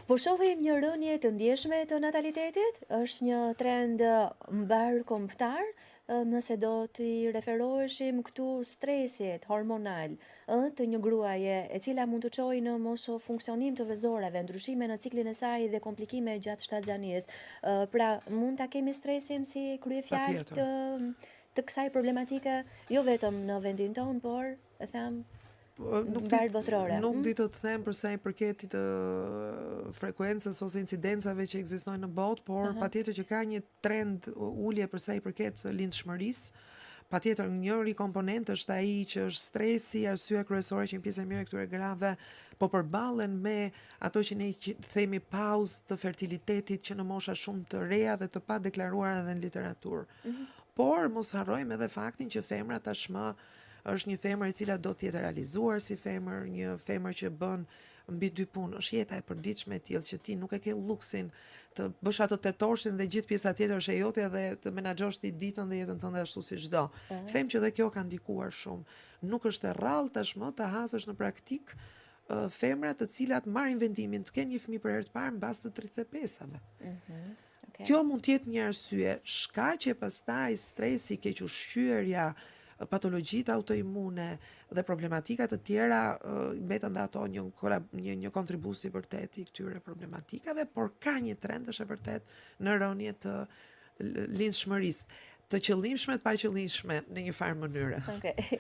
Po shohim një rënie të ndjeshme të natalitetit, është një trend mbarëkombëtar, nëse do t'i referoheshim këtu stresit hormonal, ë, të një gruaje, e cila mund të çojë në mosfunksionim të vezoreve, ndryshime në ciklin e saj dhe komplikime gjatë shtatzanisë. Pra, mund ta kemi stresin si kryefjalë të të kësaj problematike, jo vetëm në vendin tonë, por e them po, nuk di botërore. Nuk mm? di të të them për sa i përket të frekuencës ose incidencave që ekzistojnë në botë, por uh -huh. patjetër që ka një trend ulje për sa i përket lindshmërisë. Patjetër njëri komponent është ai që është stresi, arsyeja kryesore që një pjesë e mirë e këtyre grave po përballen me ato që ne themi pauzë të fertilitetit që në mosha shumë të reja dhe të padeklaruara edhe në literaturë. Mm -hmm. Por mos harrojmë edhe faktin që femra tashmë është një femër e cila do të jetë realizuar si femër, një femër që bën mbi dy punë, është jeta e përditshme e tillë që ti nuk e ke luksin të bësh atë tetorëshin dhe gjithë pjesa tjetër është e jotja dhe të menaxhosh ti ditën dhe jetën tënde ashtu siç do. Mm. Them që dhe kjo ka ndikuar shumë. Nuk është e rrallë tashmë të hasësh në praktikë femra të cilat marrin vendimin të kenë një fëmijë për herë të parë mbas të 35-ave. Mm -hmm. okay. Kjo mund të jetë një arsye, shkaqe pastaj stresi, kequshqyerja, patologjitë autoimune dhe problematika të tjera mbeten dhe ato një një një kontribues i vërtetë i këtyre problematikave, por ka një trend është e vërtetë në rënie të lindshmërisë, të qëllimshme të paqëllimshme në një farë mënyre. Okej. Okay.